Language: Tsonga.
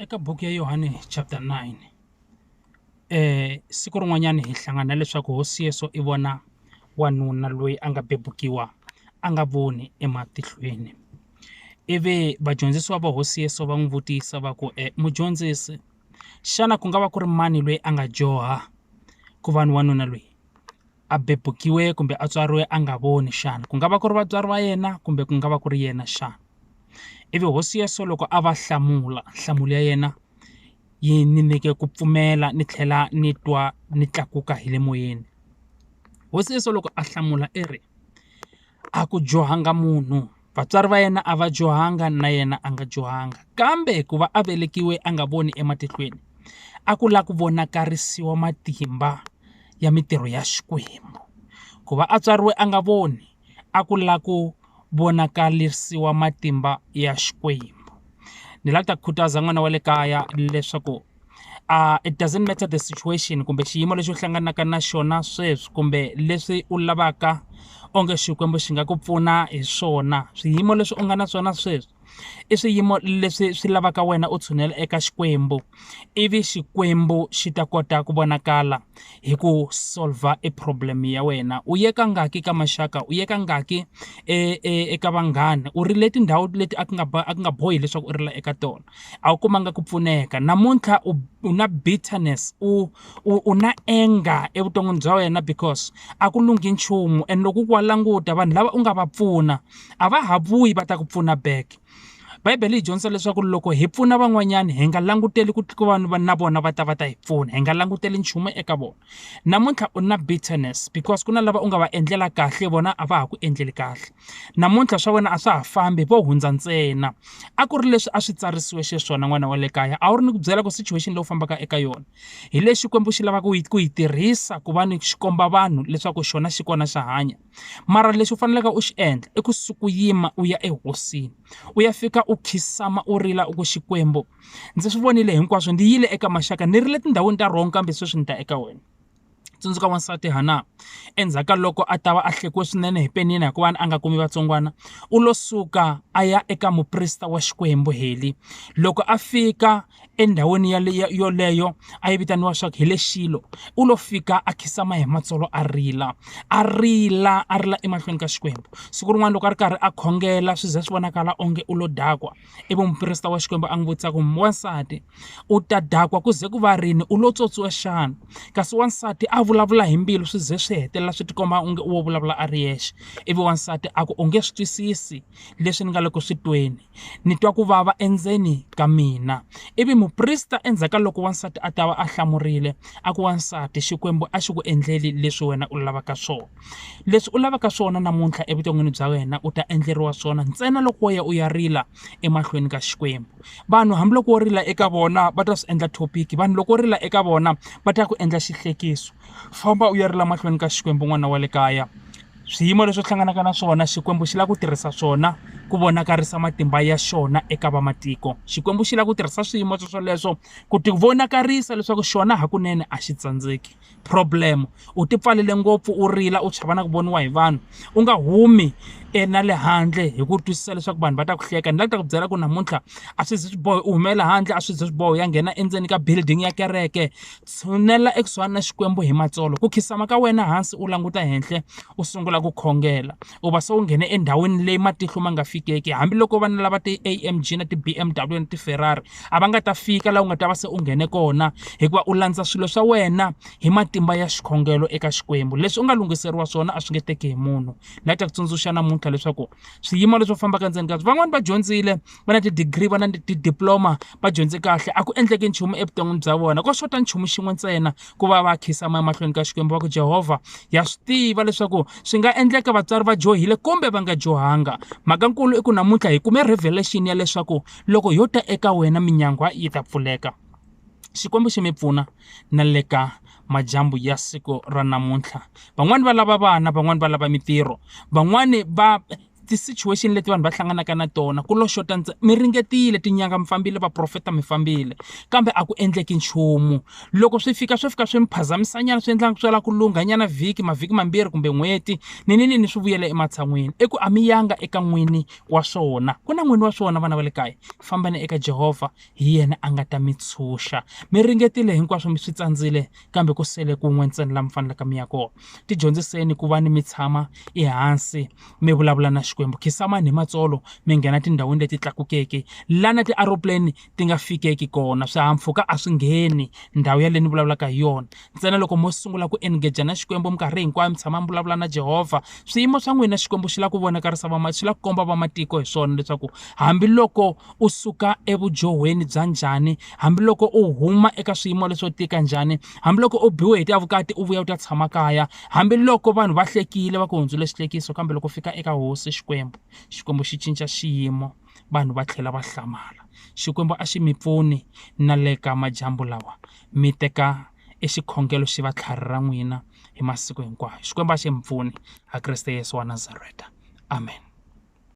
Eka buku ya Yohane chapter 9 siku rin'wanyana hi hlangana leswaku hosi Yesu i vona wanuna loyi a nga bebukiwa a nga voni ematihlweni ivi vadyondzisiwa va hosi Yesu va n'wi vutisa va ku e mudyondzisi xana ku nga va ku ri mani loyi a nga dyoha ku va ni wanuna loyi a bebukiwe kumbe a tswariwe a nga voni xana ku nga va ku ri vatswari va yena kumbe ku nga va ku ri yena xana ivi hosi Yesu loko a va hlamula nhlamulo ya yena yi ni nyike ku pfumela ni tlhela ni twa ni tlakuka hi le moyeni hosi Yesu loko a hlamula i ri a ku dyohanga munhu vatswari va yena a va dyohanga na yena a nga dyohanga kambe ku va a velekiwe a nga voni ematihlweni a ku lava ku vonakarisiwa matimba ya mitirho ya Xikwembu ku va a tswariwe a nga voni a ku lava ku vonakarisiwa matimba ya Xikwembu ni lava ku ta khutaza n'wana wa le kaya leswaku it doesn't matter the situation kumbe xiyimo lexi u hlanganaka na xona sweswi kumbe leswi u lavaka onge Xikwembu xi nga ku pfuna hi swona swiyimo leswi u nga na swona sweswi i swiyimo leswi swi lavaka wena u tshunela eka Xikwembu ivi Xikwembu xi ta kota ku vonakala hi ku solver e problem ya wena u ye kangaki ka maxaka u ye kangaki e, e, eka vanghana u rile tindhawu leti a ku nga a ku nga bohi leswaku u rila eka tona a wu kumanga ku pfuneka namuntlha u, u na bitterness u, u, u na anger evuton'wini bya wena because a ku lunghi nchumu and loko ku wa languta vanhu lava u nga va pfuna a va ha vuyi va ta ku pfuna back Bibele yi dyondzisa leswaku loko hi pfuna van'wanyana hi nga languteli ku ku vanhu na vona va ta va ta hi pfuna hi nga languteli nchumu eka vona namuntlha u na bitterness because ku na lava u nga va endlela kahle vona a va ha ku endleli kahle namuntlha swa wena a swa ha fambi vo hundza ntsena a ku ri leswi a swi tsarisiwe xiswona n'wana wa le kaya a wu ri ni ku byela ku situation leyi u fambaka eka yona hi lexi Xikwembu xi lavaka ku yi tirhisa ku va ni xi komba vanhu leswaku xona xi kona xa hanya mara lexi u faneleke u xi endla i ku suka u yima u ya ehosini u ya fika u khinsama u rila u ku Xikwembu ndzi swi vonile hinkwaswo ndzi yile eka maxaka ni rile tindhawini ta wrong kambe sweswi ni ta eka wena tsundzuka wansati Hana endzhaku ka loko a ta va a hlekiwe swinene hi Penina hikuva a nga kumi vatsongwana u lo suka a ya eka muprista wa Xikwembu Heli loko a fika endhawini yoleyo a yi vitaniwa swa ku hi le Xilo u lo fika a khinsama hi matsolo a rila a rila a rila emahlweni ka Xikwembu siku rin'wana loko a ri karhi a khongela swi ze swi vonakala onge u lo dakwa ivi muprista wa Xikwembu a n'wi vutisa ku wansati u ta dakwa ku ze ku va rini u lo tswotswiwa xana kasi wansati a vulavula hi mbilu swi ze swi hetelela swi tikomba onge u wo vulavula a ri yexe ivi wansati a ku u nge swi twisisi leswi ni nga le ku swi tweni ni twa ku vava endzeni ka mina ivi muprista endzhaku ka loko wansati a ta va a hlamurile a ku wansati Xikwembu a xi ku endleli leswi wena u lavaka swona leswi u lavaka swona namuntlha evuton'wini bya wena u ta endleriwa swona ntsena loko wo ya u ya rila emahlweni ka Xikwembu vanhu hambiloko wo rila eka vona va ta swi endla topic vanhu loko wo rila eka vona va ta ku endla xihlekiso famba u ya rila mahlweni ka Xikwembu n'wana wa le kaya Swiyimo leswi u hlanganaka na swona, Xikwembu xi lava ku tirhisa swona ku vonakarisa matimba ya xona eka vamatiko. Xikwembu xi lava ku tirhisa swiyimo swoswoleswo ku ti vonakarisa leswaku xona hakunene a xi tsandzeki. Problem u ti pfalele ngopfu u rila u chava na ku voniwa hi vanhu u nga humi e na le handle hi ku twisisa leswaku vanhu va ta ku hleka. Ni lava ku ta ku byela ku namuntlha a swi ze swi boha u humela handle a swi ze swi boha u ya nghena endzeni ka building ya kereke. Tshunela ekusuhani na Xikwembu hi matsolo. Ku khinsama ka wena hansi u languta henhla u sungula ku khongela. U va se u nghene endhawini leyi matihlo ma nga fikeki. Hambiloko vana lava ti-A_M_G na ti-B_M_W na ti-Ferrari a va nga ta fika laha u nga ta va se u nghene kona hikuva u landza swilo swa wena hi matimba ya xikhongelo eka Xikwembu. Leswi u nga lunghiseriwa swona a swi nge teki hi munhu. Ni lava ku ta ku tsundzuxa namuntlha leswaku swiyimo leswi u fambaka endzeni ka swona van'wani va dyondzile va na ti-degree va na ti-diploma va dyondze kahle a ku endleki nchumu evuton'wini bya vona ko xota nchumu xin'we ntsena ku va va khinsama emahlweni ka Xikwembu va ku Jehovha ya swi tiva leswaku swi nga endleka vatswari va dyohile kumbe va nga dyohanga mhakankulu i ku namuntlha hi kume revelation ya leswaku loko yo ta eka wena minyangwa yi ta pfuleka Xikwembu xi mi pfuna na le ka madyambu ya siku ra namuntlha van'wani va lava vana van'wani va lava mintirho van'wani va. ti-situation leti vanhu va hlanganaka na tona ku lo xota ntsena mi ringetile tinyanga mi fambile vaprofeta mi fambile kambe a ku endleki nchumu loko swi fika swi fika swi mi phazamisanyana swi endla swi la ku lunghanyana vhiki mavhiki mambirhi kumbe n'hweti nini nini swi vuyela ematshan'wini i ku a mi yanga eka n'wini wa swona ku na n'wini wa swona vana va le kaya fambani eka Jehovha hi yena a nga ta mi tshunxa mi ringetile hinkwaswo mi swi tsandzile kambe ku sele kun'we ntsena la mi faneleke mi ya kona tidyondziseni ku va ni mi tshama ehansi mi vulavula na Xikwembu khisamani hi matsolo mi nghena tindhawini leti tlakukeke lana ti-aeroplane ti nga fikeki kona swihahampfhuka a swi ngheni ndhawu yaleyo ni vulavulaka hi yona ntsena loko mo sungula ku engage na Xikwembu minkarhi hinkwayo mi tshama mi vulavula na Jehovha swiyimo swa n'wina Xikwembu xi lava ku vonakarisa va xi lava ku komba vamatiko hi swona leswaku hambiloko u suka evudyohweni bya njhani hambiloko u huma eka swiyimo leswo tika njhani hambiloko u biwe hi ta vukati u vuya u ta tshama kaya hambiloko vanhu va hlekile va ku hundzule xihlekiso kambe loko fika eka hosi Xikwembu Xikwembu xi cinca xiyimo vanhu va tlhela va hlamala Xikwembu a xi mi pfuni na le ka madyambu lawa mi teka e xikhongelo xi va tlhari ra n'wina hi masiku hinkwayo Xikwembu a xi mi pfuni ha Kreste Yesu wa Nazareta amen.